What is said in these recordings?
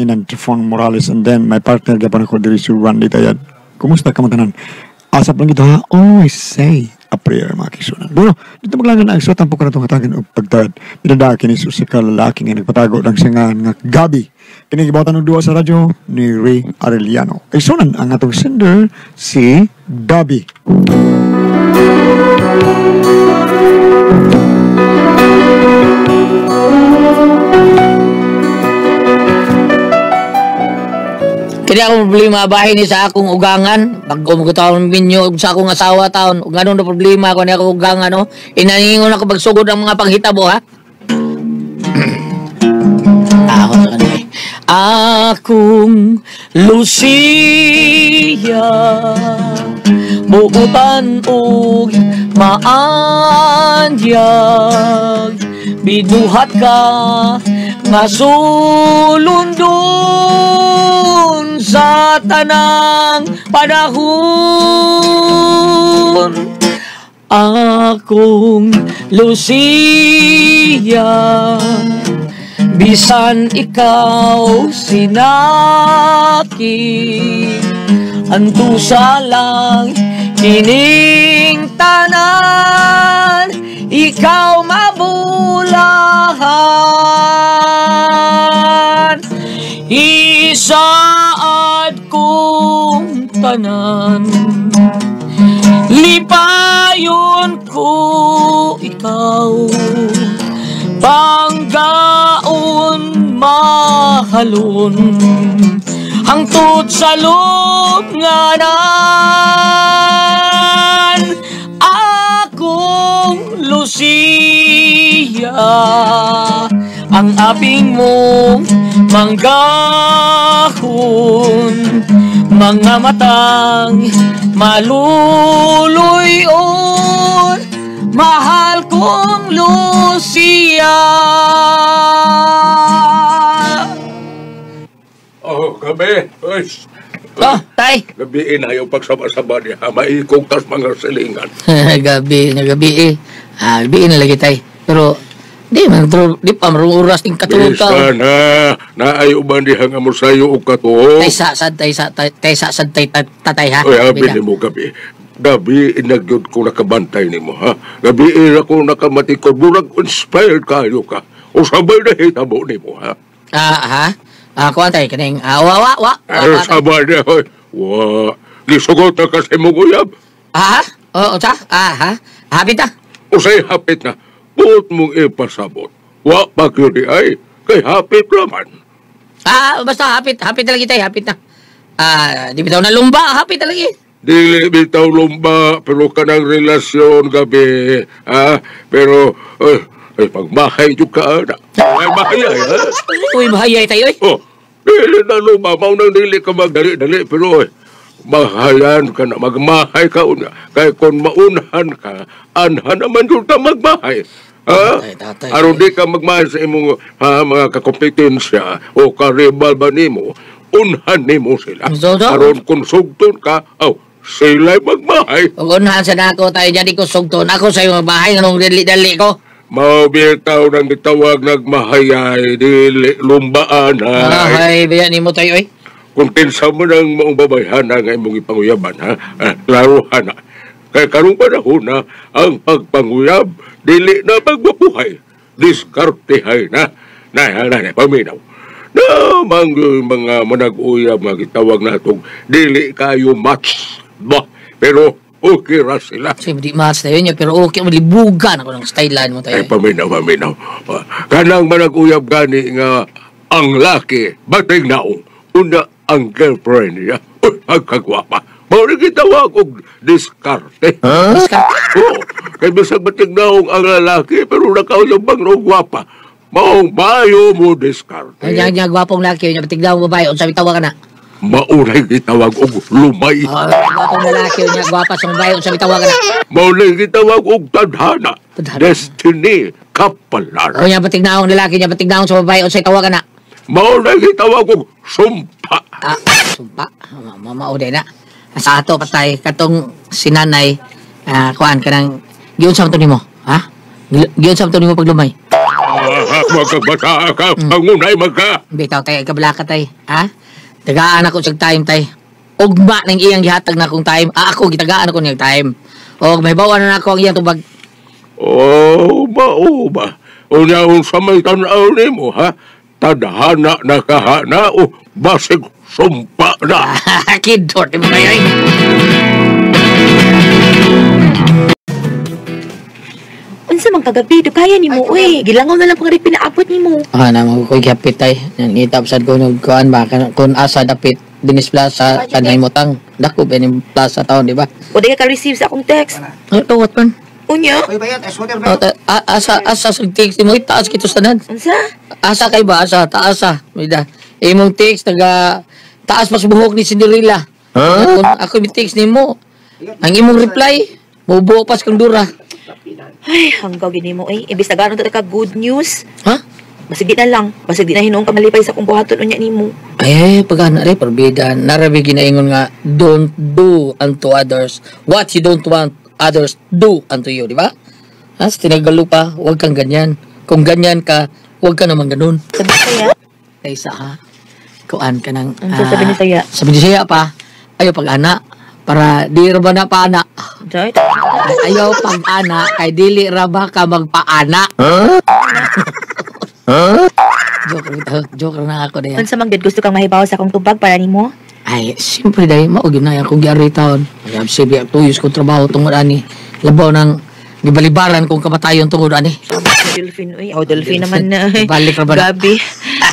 Kahanginan Trifon Morales, and then my partner gyapon ako diri si Randy Tayad. Kumusta ka mo tanan? Asap lang ito ha, always say a prayer, mga kisunan. Bueno, dito maglangan ang isuatan po ka na itong hatagan o pagtad. Pinadaan kini sa usa ka lalaki nga nagpatago ng singan nga Gabi. Kini gibawatan og duwa sa radyo ni Ray Arellano. Kisunan ang atong sender si Gabi. Kini akong problema bahin ni sa akong ugangan. Bago mo taon minyo sa akong asawa taon. Ug anong na problema ko ni akong ugangan, no? Inaningon ako pagsugod ang mga panghitabo, ha? Ako sa kanila. Akong Lucia, buutan og maanyag, binuhat ka nga sulundon sa tanang panahon. Akong Lucia, bisan ikaw sinakit, antusa lang kining tanan, ikaw mabulahan. Isaad kong tanan, lipayon ko ikaw, panggaon mahalon, hangtod sa lunganan. Akong Lucia, ang aping mong manggahon, mga matang maluluyon, mahal kong Lucia. Oh, gabi. Uy. Oh, tay. Gabi na yung pagsama-sama niya. Maikog tas mga silingan. Gabi na gabi eh. Ah, gabi na lagi tay. Pero di man di pa marong oras ting katulog ka. Bisa na. Naay uban diha nga mo sayo og katuo. Tay sa sad tay sa tay sa sad tay tatay ha. Oy, abi nimo gabi. Gabi inagyod ko nakabantay nimo ha. Gabi ira ko nakamatikod, murag inspired kayo ka. Usabay na hitabo nimo ha. Ah, ha. Ah, kuan tay kaning wa wa wa. Ay, sabay na hoy. Wa. Lisugot na kasi mo guyab. Ah, oo, sa? Ah, ha. Hapit na. Usay hapit na. Buot mong ipasabot. Wa pa gyud ay kay hapit raman. Ah, basta hapit, hapit na lagi tay, hapit na. Ah, di bitaw na lumba, hapit na lagi. Dili bitaw lumba, pero kanang relasyon gabi. Ah, pero ay pagmahay jud ka ana. Ay mahayay ha. Uy, mahayay tayo oy. Oh, dili na lumba, mao nang dili ka magdali-dali pero mahayan ka na, magmahay ka una. Kay kung maunhan ka, anhan naman jud ka magmahay. Ha? Aron di ka magmahay sa imong mga kakompetensya o karibal ba nimo, unhan nimo sila. Aron kung sugton ka, aw, sila'y magmahay. Kung unhan sa nako tayo, jadi ko sugton. Ako sa'yo magmahay, anong dali-dali ko? Mao bitaw nang gitawag nagmahayay, dili lumbaan ay. Ay, biya nimo tayo oy. Kung kinsa mo nang maong babayhana nga imong ipanguyaban, ha? Klarohan na. Kay karong panahon na, ang pagpanguyab, dili na pagmapuhay. Diskartehay na. Na, paminaw. Na, mga manag-uyab nga gitawag natong dili kayo match. Ba? Pero okay ra sila. Kasi di match na yun, pero okay, malibugan ako ng stylean mo tayo. Ay, paminaw, paminaw. Kanang manag-uyab gani nga ang laki, bating naong, una ang girlfriend niya. Uy, ang kagwapa. Mauna gitawag og diskarte. Huh? Diskarte? Oo. Kaya bisag batignaong ang lalaki, pero nakauyabang na gwapa. Maong bayo mo diskarte. Ay, niya gwapong laki, niya batignaong babae, unsa bitawag ka na? Maunay gitawag og lumay. Oh, gwapong lalaki, niya gwapa sa babae, unsa bitawag ka na? Maunay gitawag og tadhana. Tadhana. Destiny kapalaran. O niya batignaong lalaki, niya batignaong sa babae, unsa bitawag ka na? Maunay gitawag og sumpa. Ah, sumpa. Mauday na. Sa ato patay katong sinanay, kuan ka nang giunsa man to nimo, ha? Giunsa man to nimo paglumay? Magkagbata ka, pangunay magka. Bitaw tay, kabla ka tay. Ha? Tagaan ako sa time tay. Ugma nang iyang gihatag na akong time. Ah, ako gitagaan ako niyang time. Og may bawa na nako ang iyang tubag. Oh, mao ba? Unya unsa may tan-aw nimo, ha? Tadhana na kahana o basig sumpa na. Kidor, di mo kayo ay. Unsa man kagabi, kaya nimo uy. Gilangaw na lang pang pinaabot nimo. Ah, na mo ko gihapit tay. Ngita sad ko nag kuan ba kun asa dapit Dinis Plaza kanay motang dako ba ning plaza taon di ba? O di ka receive sa akong text. Ano tuwat man? Unya? Oh, asa asa sa text mo taas kito sanan. Unsa? Asa kay ba asa taas ah. Mida. Imong text naga taas mas buhok ni Cinderella. Huh? Ako mi text nimo. Ang imong reply mubuo pas kang dura. Ay, hanggaw gini mo eh. Imbis na gano'n ka good news. Ha? Basig di na lang. Basig di na hinuong ka malipay sa akong buhaton unya nimo. Ay, pagana rin, perbida. Narabi ginaingon nga, don't do unto others what you don't want others do unto you, di ba? Ha? Sa tinagalo pa, huwag kang ganyan. Kung ganyan ka, huwag ka naman ganun. Sabi saya. Kaysa ha, kuan ka ng... Ano sabi ni saya? Sabi ni saya pa, ayaw pag-ana. Para di ra ba na paana. Ayaw pag-ana, kay dili ra ba ka magpaana. Huh? Huh? Joke na ako na yan. Unsa man gud gusto kang mahibaw sa akong tubag para nimo? Ay, siyempre dahil mao gyud na akong giari taon. Ay, absibi tuyos kong trabaho tungod ani. Labaw ng gibalibaran kong kamatayon tungod ani. Delphin uy, oh Delphin naman na. Balik ra ba na? Gabi.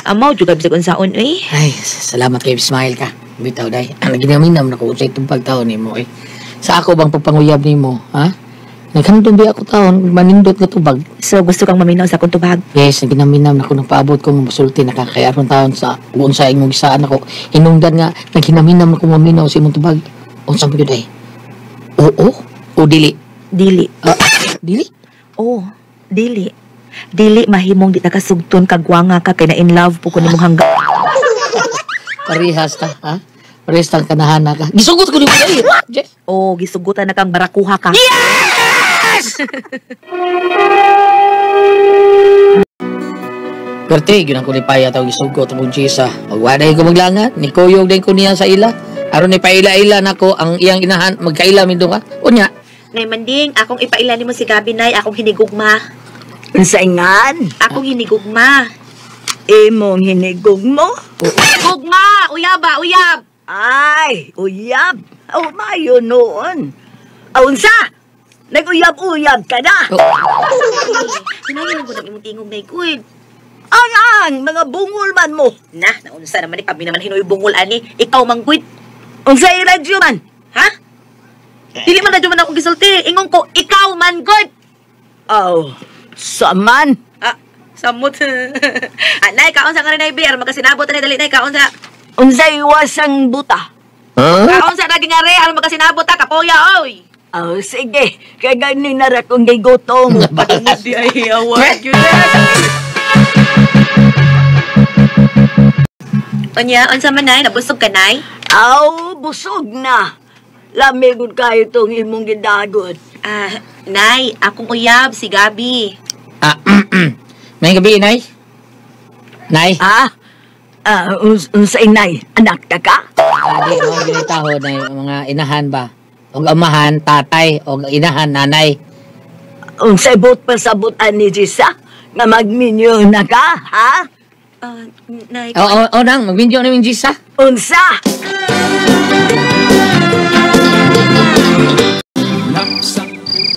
Amaw jud gabi sa unsaon uy. Ay, salamat kay smile ka. Bitaw day. Ang ginaminam na ko sa itong pagtaon nimo eh. Sa ako bang pagpanguyab nimo, ha? Naghandom ba ako taon, manindot nga tubag. So gusto kang maminaw sa akong tubag? Yes, naginaminam na ako nang paabot ko masulti na kay aron taon sa unsa imong gisaan ako. Hinungdan nga naginaminam na ko maminaw sa imong tubag. Unsa man gyud ay? Oo o dili? Dili. Dili? Oo, dili. Dili mahimong di ta kasugton kagwanga ka kay na in love po ko nimong hangga. Parehas ta, ha? Parehas tang kanahana ka. Gisugot ko nimo dai. Yes. Oh, gisugutan na kang barakuha ka. Yes! Perte, yun ang kulipaya tawag gisugot ang Jisa. Magwaday ko maglangan, ni kuyog din ko niya sa ila. Aron ni paila-ila nako ang iyang inahan, magkaila min ka. Unya. Ngay manding, akong ipaila nimo si Gabi nay, akong hinigugma. Unsa ingan? Akong hinigugma. Imong hinigugmo? Gugma, uyaba, uyab. Ay, uyab. Oh, mayo noon. Unsa? Nag-uyab-uyab ka na. Oh. Hinayin ko ng imong tingog nay kuy. Ang mga bungol man mo. Na, naunsa naman ni kami naman hinoy bungol ani. Ikaw man kuy. Unsa radyo man? Ha? Dili man radyo man akong gisulti. Ingon ko, ikaw man good. Oh, saman. Ah, samot. Anay, kaon sa karinay beer. Magkasinabot na dali nay kaon sa. Unsa iwasang buta? Huh? Kaon sa daging are, aron magkasinabot ta kapoya oy. Oh, sige. Kay gani na ra kong gigutom. Di ay awa gyud. Unya, unsa man nay, nabusog ka nay? Aw, busog na. Lami gud kayo tong imong gidagot. Ah, nay, akong uyab si Gabi. Ah, may gabi, nay. Nay. Ah? Ah, unsa inay? Anak ta ka? Adi, mga ginitaho nay, mga inahan ba? Og amahan, tatay, og inahan, nanay. Unsay buot pasabutan ni Jisa? Nga magminyo na ka, ha? Nay, Oo, oh, nang, magminyo na yung Jisa. Unsa?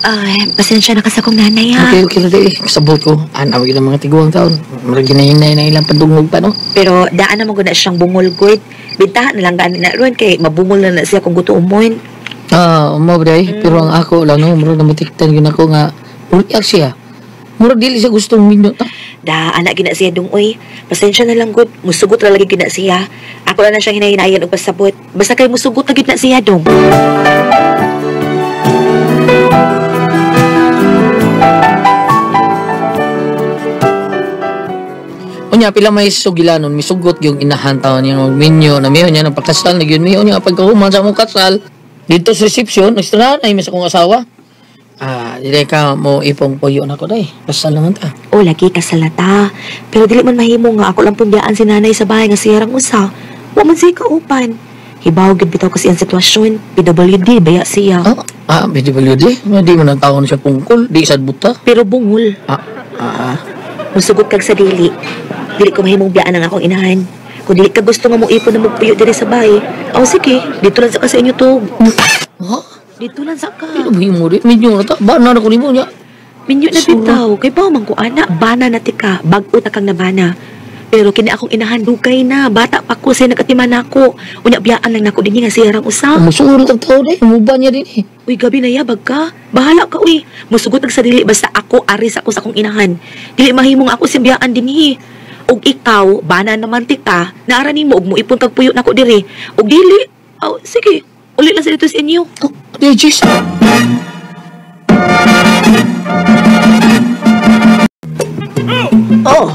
Ay, pasensya na ka sa akong nanay, ha? Okay, okay, okay. Kasabot ko. Ano, ang mga tiguang taon. Marag ginahinay na ilang padungog pa, no? Pero daan na mo na siyang bungol, good. Bintahan na lang gani na ron kay mabungol na na siya kung gutuomon. Ah, mo day. Pero ang ako lang, no, murag namatiktan yun ako nga, murag siya. Murag dili siya gustong minyo ta. Da, anak gina siya dong, oy. Pasensya na lang, good. Musugot ra lagi gina siya. Ako na siyang hinahinayan og pasabot. Basta kay musugot na gid na siya dong. Unya pila may sugilanon, misugot yung inahan taon niya minyo na miyo niya ng pagkasal na yun miyo niya pagkahuman sa mong kasal dito sa reception nagstrahan ay sa akong asawa. Dili ka mo ipong puyo na ko day. Basta naman ta. O lagi kasalata. Pero dili man mahimo nga ako lang pungyaan si nanay sa bahay nga siyarang usa. Wa man siya kaupan. Hibaw gid bitaw kasi ang sitwasyon. PWD baya siya. PWD? Di man ang taon siya pungkol. Di sad buta. Pero bungol. Musugot kag sa dili. Dili ko mahimong biyaan ang akong inahan. Kung dili ka gusto nga mo ipon na magpuyo diri sa bahay, oh sige, dito lang sa ka sa inyo tug. Ha? Dito lang sa ka. Di mahimo di. Minyo na ta. Bana na ko nimo niya. Minyo na bitaw. Kay baw man ko ana, bana na tika, bag-o ta kang nabana. Pero kini akong inahan dugay na, bata pa ko say nagatiman nako. Unya biyaan lang nako dinhi nga siyarang usa. Musugot ang tao di. Muba niya din eh. Uy, gabi na yabag ka. Bahala ka uy. Musugot ang sa dili basta ako aris ako sa akong inahan. Dili mahimong ako simbiyaan dinhi. Og ikaw, bana naman tika, naara nimo og moipon kag puyo nako diri. Og dili, oh, sige, uli lang sa dito sa inyo. Oh, di Jesus. Oh,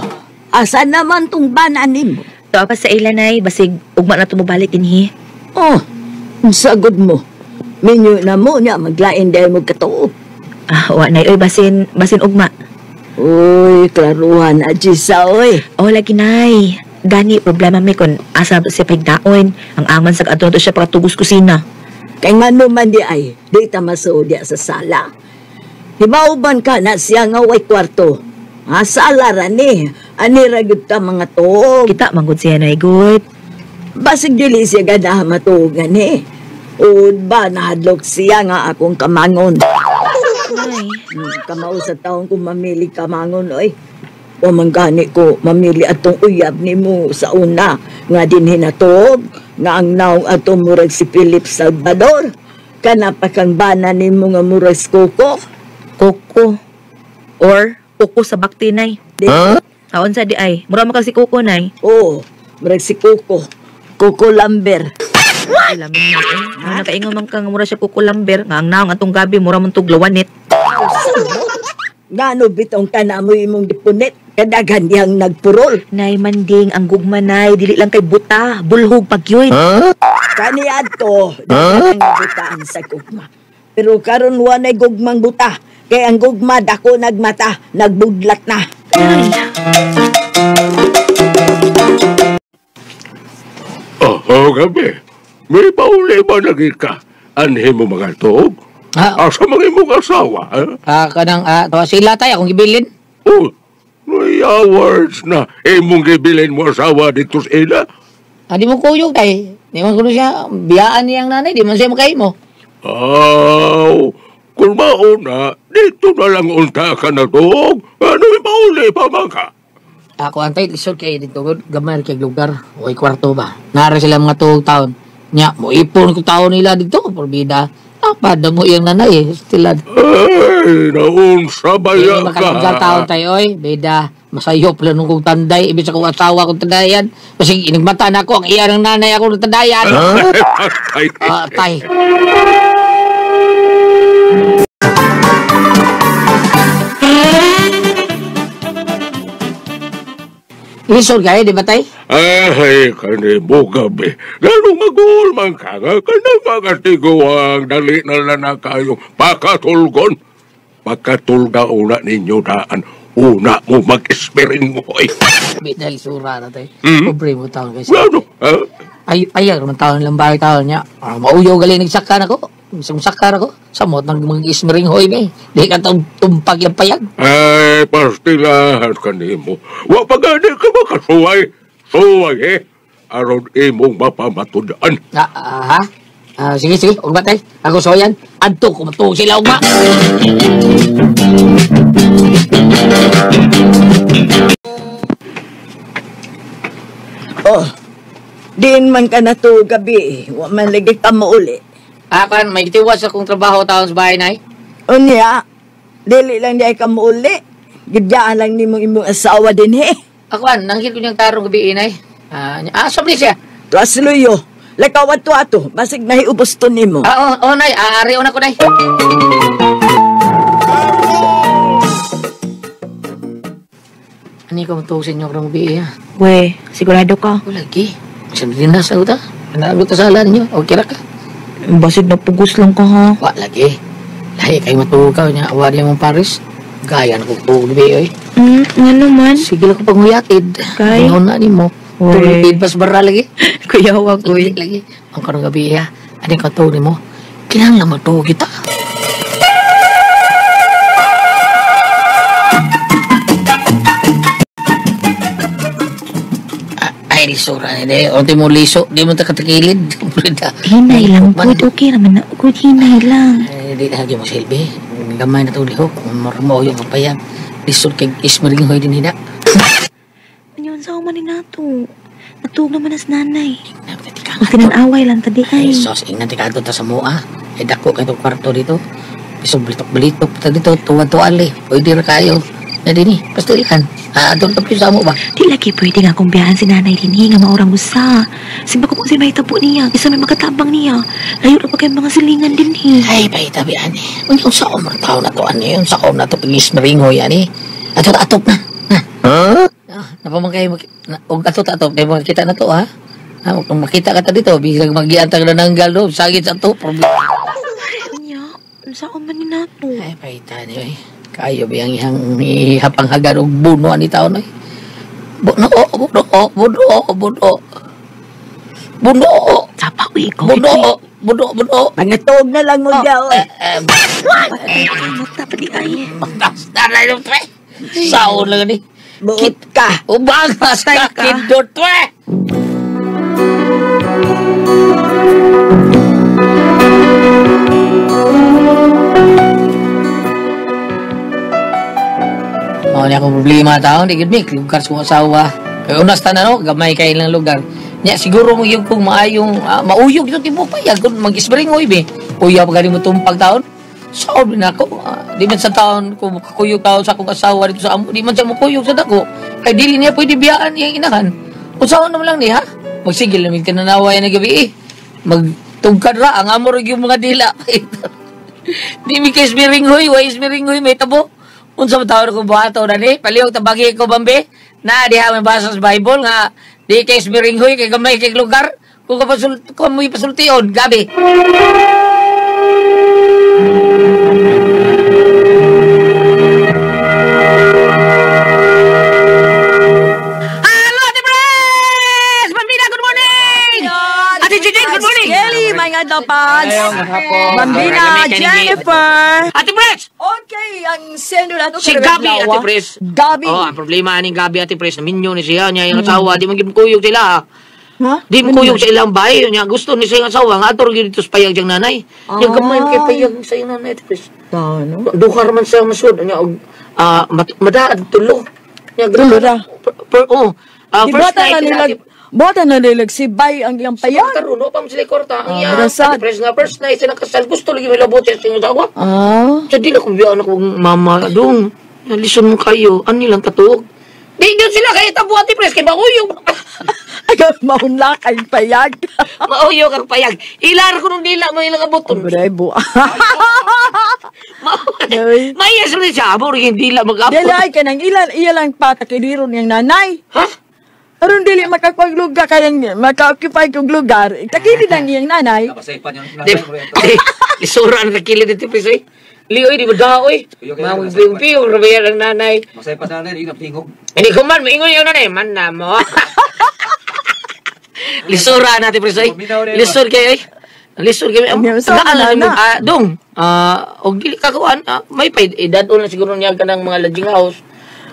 asa naman tong bana nimo? Tuwa pa sa ila nay, basig ugma na tumubalik dinhi. Oh, sagod mo. Minyo na mo niya, maglain dahil mo katuo. Wa nay, oy, basin ugma. Uy, klaruhan na, Jisa, oy. Oh, lagi nay. Gani, problema mi kung asa siya pagdaon. Ang aman sa ato na siya pakatugos kusina. Kay ngano man di ay, di ta masuod sa sala. Hibauban ka na siya nga way kwarto. Ha, sala ra ni. Ani ra gyud ta mga tuog. Kita manggod siya nay, good. Basig dili siya ganahan matuog ani. Ud ba nahadlok siya nga akong kamangon. Nay. Kamao sa taon kung mamili kamangon, oy. O manggani ko, mamili atong uyab nimo sa una. Nga din hinatog, nga ang naong atong murag si Philip Salvador. Kanapa kang bana nimo nga murag si Coco. Coco. Or Coco sa bakti, nay. Huh? Aon sa di ay. Mura man ka si Coco, nay. Oo, murag si Coco. Coco Lamber. What? Alam mo, eh. Nga nakaingon man ka nga mura siya Coco Lamber. Nga ang naong atong gabi, mura man tuglawanit. Ngano bitong kanamo imong gipunit, kadaghan dihang nagpurol. Nay manding ang gugma nay, dili lang kay buta, bulhog pag yun. Huh? Kani adto, daghan ang butaan sa gugma. Pero karon wa nay gugmang buta, kay ang gugma dako nagmata, nagbudlat na. Oh, gabi. May pauli ba lagi ka? Anhin mo mga tuog? Asa mga imong asawa, ha? Kanang, tawa sila tayo, akong gibilin. Oh, may hours na imong gibilin mo asawa dito sa ila. Di mo kuyog tay. Di man kuno siya, biyaan niyang nanay, di man siya makahimo. Aw, kung mauna, dito na lang unta ka na tuog. Ano ipauli pa man ka? Ako antay, lisod kay dito, gamay kay lugar, o kwarto ba. Nara sila mga tuog taon. Nya, mo ipon ko taon nila dito, porbida. Dapat mo iyang nanay eh. Sila. Ay, naunsa baya ka. Makalugar taon tayo, oy. Beda, masayop lang nung kong tanday. Ibig sa kong asawa kong tandayan. Kasi inigmata na ako, ang iya ng nanay ako ng tandayan. Tay. Lisod kayo, di ba, tay? Ay, kanimo gabi. Ganong magul man ka nga, kanang mga tiguang dali na lang na kayo pakatulgon. Pakatulga una ninyo daan, una mo mag-espirin mo, eh. Dahil sura na, tay. Hmm? Pobre mo taon kasi. Ano? Ha? Ay, ayaw naman taon lang bahay taon niya. Mauyaw galing nagsakar ako. Isang sakar ako. Samot ng mga ismiring hoy na eh. Di ka tumpag yung payag. Ay, pastilahan ka nimo. Wa pa gani ka makasuway. Suway eh. Aron imong mapamatudan. Ha? Sige, sige. Ugma tayo. Ako suwayan. Adto, kumatuog sila ugma. Oh, diin man ka na to gabi. Wa man lagi ka mauli. Kan, may tiwas akong trabaho taon sa bahay, nay. Unya, dili lang di ay ka mauli. Gidyaan lang nimong imong asawa din, he. Ako, nanghil ko niyang tarong gabi, nay. Sabli siya. Tuas luyo. Lakawan to ato. Basig nahiubos to nimo. Oo, nay. Ari na ko, nay. Ano ko matuog sa inyo karong gabi, ha? We, sigurado ka. Wala, lagi. Sabi din na sa uta. Nanagot sa sala ninyo. Okay ra ka. Basig na pugos lang ka, ha? Wa, lagi. Lahi kay matuog ka nya awa di mong Paris. Gaya na kog tuog bi oy. Ngano man? Sige lang ko panguyatid. Kay? Panahon na nimo. Uy. Tulipid pas bara lagi. Kuya wag Uy, lagi. Ang karong gabi ha. Ani ka tuog nimo? Kinahanglan matuog kita. Ay, lisura ni de. Unti mo liso, di mo ta katakilid. Hinay lang gud, okay raman na. Gud hinay lang. Eh, di na mo silbi. Gamay na to lihok. Marmo yung kapayag. Lisod kay ismaring hoy din hina. Anyon sa man ni nato. Natuog naman as nanay. Tika Ang tinanaway lang tadi Ay, ay. sos, ingnan tika ta sa mua. Ay, dako kay itong kwarto dito. Isog balitok-balitok ta dito. Tuwa-tuwal eh. Pwede ra kayo. Na din eh. Pastilihan. Ah, doon ka sa mo ba? Di lagi pwede nga kung biyahan si nanay dinhi nga maurang usa. Simba ko kung si may tabo niya, isa may makatabang niya. Layo ra pa kay mga silingan dinhi. Ay, pahitabi, ani. Unya, unsa ko mga tao na to, ani. Unsa ko na to, pag-ismaring hoy, ani. Atot-atop na. Ha? Huh? Ah, napamangkay, og atot-atop, may makita na to, ha? Ha, kung makita ka ta dito, bisag magiantag na nanggal do, sagit sa to, problema. Unya, unsa ko man ni nato. Ay, pahita ni, oy. Kayo ba yung ihang ihapanghagan og buno ani taon, oy? Buno, buno, buno, buno. Buno, Sapa uy ko. buno, buno, buno. Pangatog na lang mo diya, oy. Mata pa di ay. Basta na yung tre. Saon lang ni. Buot ka. Ubangas ka, ka. kindot, tre. Mao ni akong problema taon, di gud mi lugar sa akong asawa. Kay unas tanan no, gamay kay ilang lugar. Nya siguro mo yung kung maayong mauyog ito tipo payag kung mag-isbring oy be. Uyaw pa gani mo tumpag taon. Saob na ako. Di man sa taon kung makakuyog taon sa akong asawa dito sa amo, di man siya mukuyog sa dako. Kay dili niya pwede biyaan iyang inahan. Usaon naman lang ni ha. Magsigil na mig tinanaway na gabi eh. Magtugkad ra ang amo ra yung mga dila. Di mi kay ismiring hoy, way ismiring hoy may tabo. Unsa man taon ko buhato na ni? Palihog tabagi ko bambe. Na diha may basa sa Bible nga di kay ismiring hoy kay gamay kay lugar. Kung kapasul kung mo'y pasultion, gabi. Hello, Ate Pres! Bambina, good morning! Ate Gigi, good morning! Kelly, may nga daw, Pads. Bambina, Jennifer. Ate Pres! Okay, ang sendo na to. Si Gabi, Ate Pres. Gabi. Oh, ang problema aning Gabi, Ate Pres, naminyo ni siya niya yung asawa, di man gid kuyog sila. Ha? Di mo kuyog sa ilang bahay, niya gusto ni siya yung asawa, nga ator gyud dito sa payag siyang nanay. Niya gamay kay payag sa iyang nanay, Ate Pres. Ano? Duha ra man siya masud niya og madaad tulo. Niya Tulo ra? Oh. Di First bata night na nila, nilag, bata na nilag si Bay ang iyang payag. Karon no pa man sila kwarta. Ang iya, rasad. Ate Pres nga first night sila kasal gusto lagi may labot sa iyang asawa. Ah. Sa di na kong biyaan ako mama dong. Listen mo kayo, ano nilang katuog? Di yun sila kay tabo Ate Pres kay mauyog. Agaw, maunla kay payag. Mauyog ang payag. Ilar ko nung dila mo ilang abuton. Bre, bu. Ay. Mayas rin siya amo rin dila mag-abot. Dili ay kanang ilan iya lang patakiliro niyang nanay. Ha? Aron dili makapaglugar kayang maka-occupy kog lugar. Takilid ang iyang nanay. Di, lisura ang kakilid dito, Pres, oy. Lioy, di ba da, oy? Mamagpiong-piyong, rabayan ang nanay. Masaya pa sana, hindi tingog. Hindi ko man, maingon yung nanay. Man na mo. Lisura natin, Pres, oy. Lisur kayo, oy. Lisur kayo. Ang Tagaan na lang na. Dong, og dili ka kuan, may pa edad na siguro niya ka ng mga lodging house.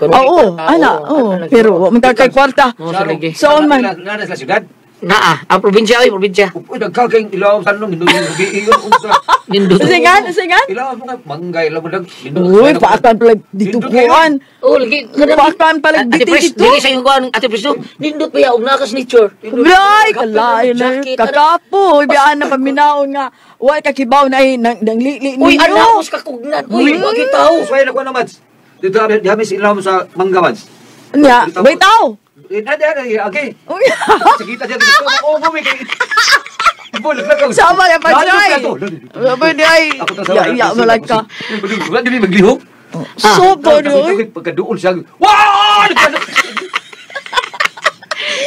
Oo, ana, oo. Pero wa man kay kwarta. Oo, sa lagi. So man, Nana sa siyudad. Naa, ang probinsya, oy, probinsya. Uy, nagkakaing ilaw sa nung hindot yung giiyon unsa. Nindot. singan, singan. Ilaw mo nga manggay ilaw mo dag. Uy, paakan pala dito kuan. Oh, lagi. Paakan pala Ate dito Pres, dito. dili sa iyong kuan, Ate Pres, no? Nindot pa ya og nakas nature. Bray, kalain na Jacket, kakapo. Ibiyaan na paminaon nga. Wa kakibaw na ay nang nang lili Uy, ninyo. anak ko sa kakugnan. Uy, wag tao. Usay na ko na mads. Dito kami sa ilaw mo sa mangga mads. Nya, wait tao. Eh, nadi nadi okay. Uy, Sakita diyan dito. Oo, gumi kay. Bulak na ka. Sama na pa Lalo siya. na to. Pwede ay. Ako ta sa Ya, ya, malak ka. Wala dili maglihok. So, pwede. Pagkaduol siya. Wow!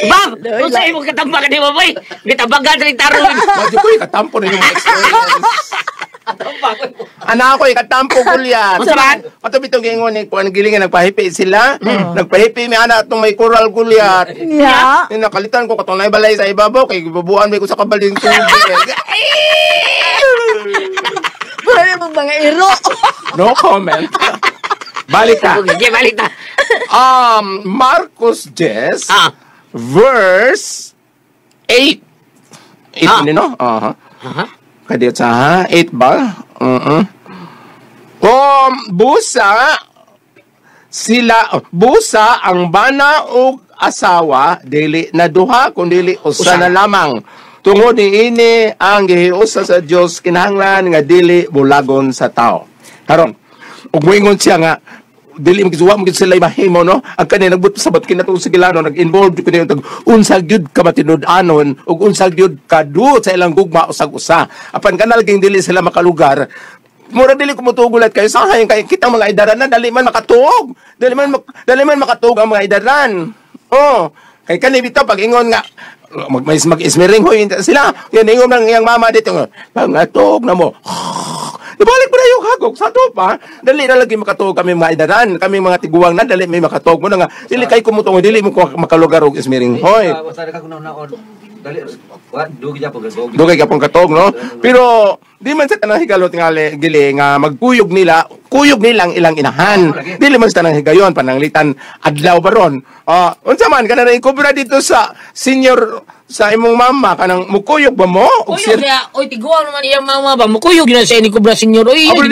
Bab, unsa imong katambak ni Baboy? Gitabagan rin tarong. Medyo ko katampo na yung mga experience. Anak ko ikatampo gulyat. Unsa man? Ato bitong giingon ni kuan gilingan nagpahipi sila. Nagpahipi mi ana atong may coral gulyat. Yeah. Ni nakalitan ko katong balay sa ibabaw kay gibubuan may ko sa kabaling tubig. Pwede mo mga iro. No comment. Balik ka. Okay, balik ta. Marcos 10 verse 8. 8 ni no? Aha. Kadiyot sa ha? 8 ba? Busa sila busa ang bana og asawa dili na duha kun dili usa na lamang. Tungod niini ang gihiusa sa Dios kinahanglan nga dili bulagon sa tao. Karon ug moingon siya nga dili magisuwa mo sila mahimo no ang kani nagbut sabot kinatong sigilano nag-involved ko niyo unsa gyud ka matinud-anon ug unsa gyud ka duot sa ilang gugma usag usa apan kanal ging dili sila makalugar mura dili ko motugulat kayo sa hayin kay kitang mga idaran na dali man makatuog dali man makatuog ang mga idaran oh kay kani bitaw pag ingon nga mag-ismiring hoy sila yan ingon lang iyang mama dito pangatog na mo. Ibalik mo na yung hagok sa to pa. Dali na lagi makatuog kami mga idaran, kami mga tiguang na dali may makatuog mo na nga. Dili kay kumutong dili mo makalugar og ismiring hoy. Dali dugay gyapon katog. Dugay gyapon katog no. Pero di man sa tanang higalot nga gili nga magkuyog nila, kuyog nilang ilang inahan. Dili man sa tanang higayon pananglitan adlaw baron. Unsa man kana rin kubra dito sa senior sa imong mama kanang mukuyog ba mo? Kuyog siya, oy tiguang naman iyang mama ba mukuyog na siya ni kubra senior oy. Pero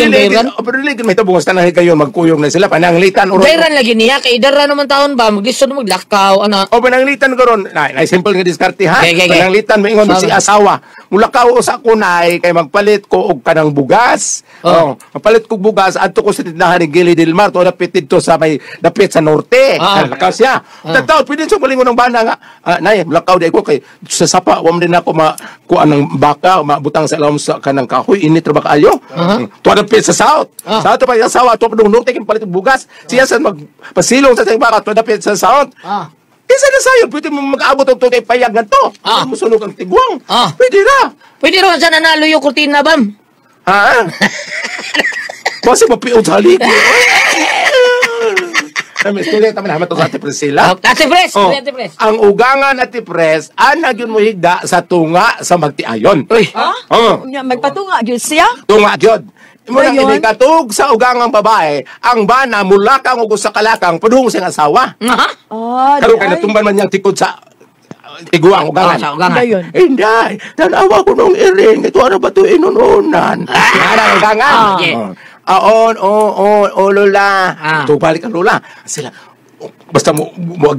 dili may tabong sa tanang higayon magkuyog na sila pananglitan oro. Dairan lagi niya kay idara naman taon ba maglisod maglakaw ana. O pananglitan karon na simple nga diskarte ha. Pananglitan moingon si asawa. Mulakaw usa kunay kay magpalit ko og kanang bugas. Oh, magpalit ko bugas adto ko sa tindahan ni Gili del Mar to dapit didto sa may dapit sa norte. Lakaw siya. Tataw pwede sa malingon ng bana nga nay lakaw di ko kay sa sapa wa man din ako makuan ng baka mabutang sa ilawom sa kanang kahoy init ra ba kaayo. To dapit sa south. Sa ato pa yung asawa to padung norte kay palit og bugas. Siya sa magpasilong sa siyang baka to dapit sa south. Isa na sayo, pwede mo mag-abot og tutay payag nga to. Musunog ang tiguang. Pwede ra. Pwede ra sa nanalo yung kurtina bam. Ha? Kasi mapiod sa haligi. Kami istorya tama na sa Ate Priscilla. Ate Pres, Ate Pres. Ang ugangan Ate Pres, ana gyud mo higda sa tunga sa magtiayon. Uy. Ha? Magpatunga gyud siya? Tunga gyud. Mo nang inikatug sa ugangang babae, ang bana mulakang og usa ka lakang padung siyang asawa. Karon kay natumban man niyang tikod sa tiguang ugangan. Sa ugangan. Inday, tanawa ko nung iring, ito ano ba ito inununan? Ana ang ugangan. Aon, o lola. Ito balik ang lola. Sila basta mo mo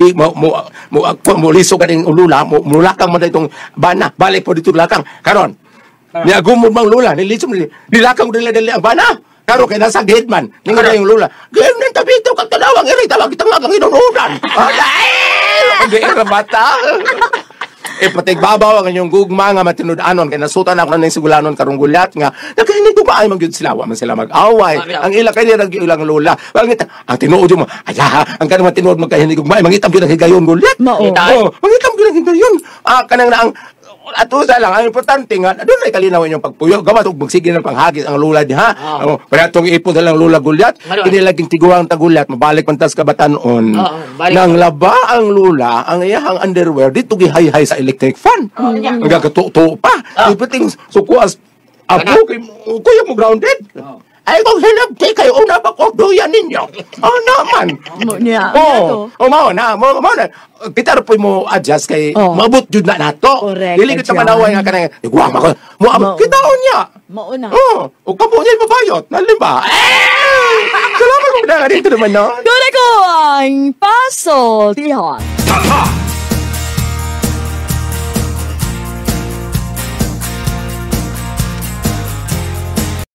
liso ganing lola, mo mulakang man itong bana, balik po dito lakang. Karon niagumod mang lula, niliso nilakang dili dili ang bana. Karon kay nasa gate man, ningon yung lula. Ganyan tabi ito kag tanawang iri tawag kitang ang inununan. Ay, hindi ra bata. Patigbabaw ang inyong gugma nga matinud-anon kay nasutan ako na ning sigulanon karong gulyat nga nakahinig ko ay magyud sila wa man sila mag-away. Ang ila kay nila ilang lola. Pangit ang tinuod mo ay ang kanang tinuod magkahinig gugma ay mangitam gyud ang higayon gulyat. Oh, mangitam gyud ang higayon. Kanang na ang ato sa lang ang importante nga doon ay kalinaw inyong pagpuyo gawas og magsige ng panghagis ang lula diha. Oh, atong ipon sa lang lula gulyat kini laging tiguang tagulyat mabalik man tas kabatan-on. Nang laba ang lula ang iyahang underwear dito gihayhay sa electric fan. Ang gagatuto pa. Ipiting sukuas apo kay kuya mo grounded. Ay kung hinabti kayo una pa ko duyan ninyo. Oh naman. Oh, mao na, mao na. Kita ra po mo adjust kay maabot jud na nato. Dili kita manaway nga kanang iguang ako. Mo abot kita unya. Mao na. Oh, ug kamo niya mabayot. Nalin ba? Salamat mo na dito naman no. Dole ko ang paso tihon. Tata